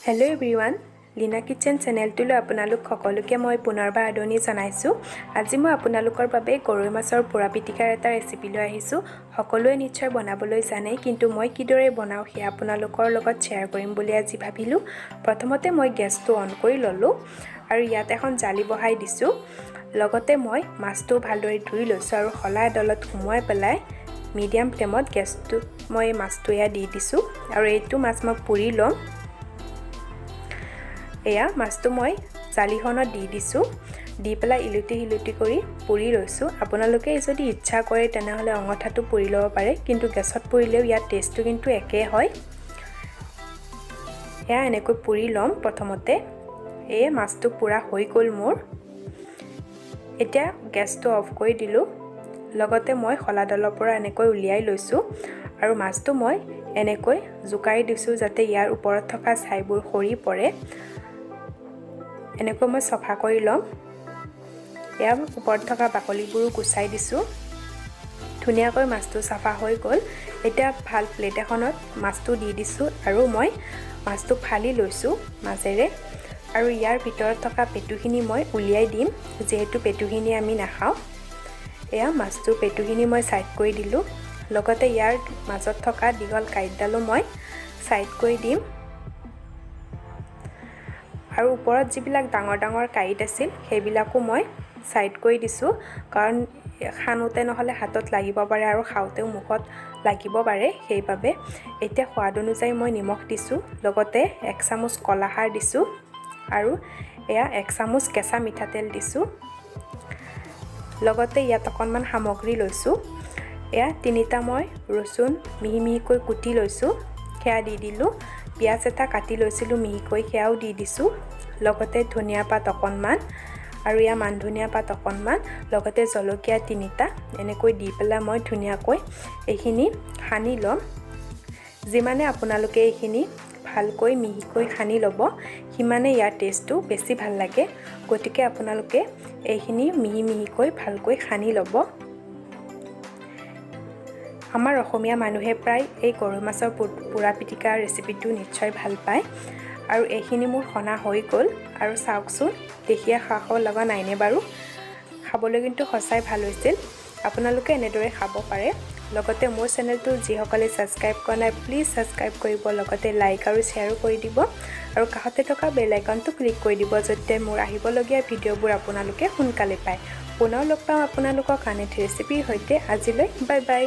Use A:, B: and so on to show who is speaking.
A: Hello' everyone, Leena kitchen চেনেলটোলৈ আপোনালোক সকলোকে মই পুনৰবাৰ আদৰণি জনাইছোঁ। আজি মই আপোনালোকৰ বাবে গৰৈ মাছৰ পোৰা পিটিকাৰ এটা ৰেচিপি লৈ আহিছোঁ। সকলোৱে নিশ্চয় বনাবলৈ জানে, কিন্তু মই কিদৰে বনাওঁ সেয়া আপোনালোকৰ লগত শ্বেয়াৰ কৰিম বুলি আজি ভাবিলোঁ। প্ৰথমতে মই গেছটো অন কৰি ল'লোঁ আৰু ইয়াত এখন জালি বহাই দিছোঁ। লগতে মই মাছটো ভালদৰে ধুই লৈছোঁ আৰু শলা এডালত সুমুৱাই পেলাই মিডিয়াম ফ্লেমত গেছটোত মই মাছটো এয়া দি দিছোঁ আৰু এইটো মাছ মই পুৰি ল'ম। এয়া মাছটো মই জালিখনত দি দিছোঁ, দি পেলাই ইলুটি সিলুটি কৰি পুৰি লৈছোঁ। আপোনালোকে যদি ইচ্ছা কৰে, তেনেহ'লে অঙঠাটো পুৰি ল'ব পাৰে, কিন্তু গেছত পুৰিলেও ইয়াৰ টেষ্টটো কিন্তু একেই হয়। এয়া এনেকৈ পুৰি ল'ম প্ৰথমতে। এই মাছটো পোৰা হৈ গ'ল মোৰ। এতিয়া গেছটো অফ কৰি দিলোঁ। লগতে মই শলাডালৰ পৰা এনেকৈ উলিয়াই লৈছোঁ আৰু মাছটো মই এনেকৈ জোকাৰি দিছোঁ, যাতে ইয়াৰ ওপৰত থকা ছাইবোৰ সৰি পৰে। এনেকৈ মই চফা কৰি ল'ম। ইয়াৰ ওপৰত থকা বাকলিবোৰো গুচাই দিছোঁ। ধুনীয়াকৈ মাছটো চাফা হৈ গ'ল। এতিয়া ভাল প্লেট এখনত মাছটো দি দিছোঁ আৰু মই মাছটো ফালি লৈছোঁ মাজেৰে আৰু ইয়াৰ ভিতৰত থকা পেটুখিনি মই উলিয়াই দিম, যিহেতু পেটুখিনি আমি নাখাওঁ। এয়া মাছটোৰ পেটুখিনি মই ছাইড কৰি দিলোঁ। লগতে ইয়াৰ মাজত থকা দীঘল কাঁইটডালো মই ছাইড কৰি দিম আৰু ওপৰত যিবিলাক ডাঙৰ ডাঙৰ কাঁইট আছিল, সেইবিলাকো মই ছাইড কৰি দিছোঁ, কাৰণ সানোতে নহ'লে হাতত লাগিব পাৰে আৰু খাওঁতেও মুখত লাগিব পাৰে, সেইবাবে। এতিয়া সোৱাদ অনুযায়ী মই নিমখ দিছোঁ, লগতে এক চামুচ কলাখাৰ দিছোঁ আৰু এয়া এক চামুচ কেঁচা মিঠাতেল দিছোঁ। লগতে ইয়াত অকণমান সামগ্ৰী লৈছোঁ। এয়া তিনিটা মই ৰচুন মিহি মিহিকৈ কুটি লৈছোঁ, সেয়া দি দিলোঁ। পিঁয়াজ এটা কাটি লৈছিলোঁ মিহিকৈ, সেয়াও দি দিছোঁ। লগতে ধনিয়া পাত অকণমান আৰু ইয়াৰ মান ধনিয়া পাত অকণমান, লগতে জলকীয়া তিনিটা এনেকৈ দি পেলাই মই ধুনীয়াকৈ এইখিনি সানি ল'ম। যিমানে আপোনালোকে এইখিনি ভালকৈ মিহিকৈ সানি ল'ব, সিমানে ইয়াৰ টেষ্টটো বেছি ভাল লাগে। গতিকে আপোনালোকে এইখিনি মিহি মিহিকৈ ভালকৈ সানি ল'ব। আমাৰ অসমীয়া মানুহে প্ৰায় এই গৰৈ মাছৰ পোৰা পিটিকা ৰেচিপিটো নিশ্চয় ভাল পায়। আৰু এইখিনি মোৰ সনা হৈ গ'ল। আৰু চাওকচোন, দেখিয়ে খাওঁ খাওঁ লগা নাইনে বাৰু? খাবলৈ কিন্তু সঁচাই ভাল হৈছিল। আপোনালোকে এনেদৰে খাব পাৰে। লগতে মোৰ চেনেলটো যিসকলে ছাবস্ক্ৰাইব কৰা নাই, প্লিজ ছাবস্ক্ৰাইব কৰিব, লগতে লাইক আৰু শ্বেয়াৰো কৰি দিব আৰু কাষতে থকা বেল আইকনটো ক্লিক কৰি দিব, যাতে মোৰ আহিবলগীয়া ভিডিঅ'বোৰ আপোনালোকে সোনকালে পায়। পুনৰ লগ পাম আপোনালোকক আন এটি ৰেচিপিৰ সৈতে। আজিলৈ বাই বাই।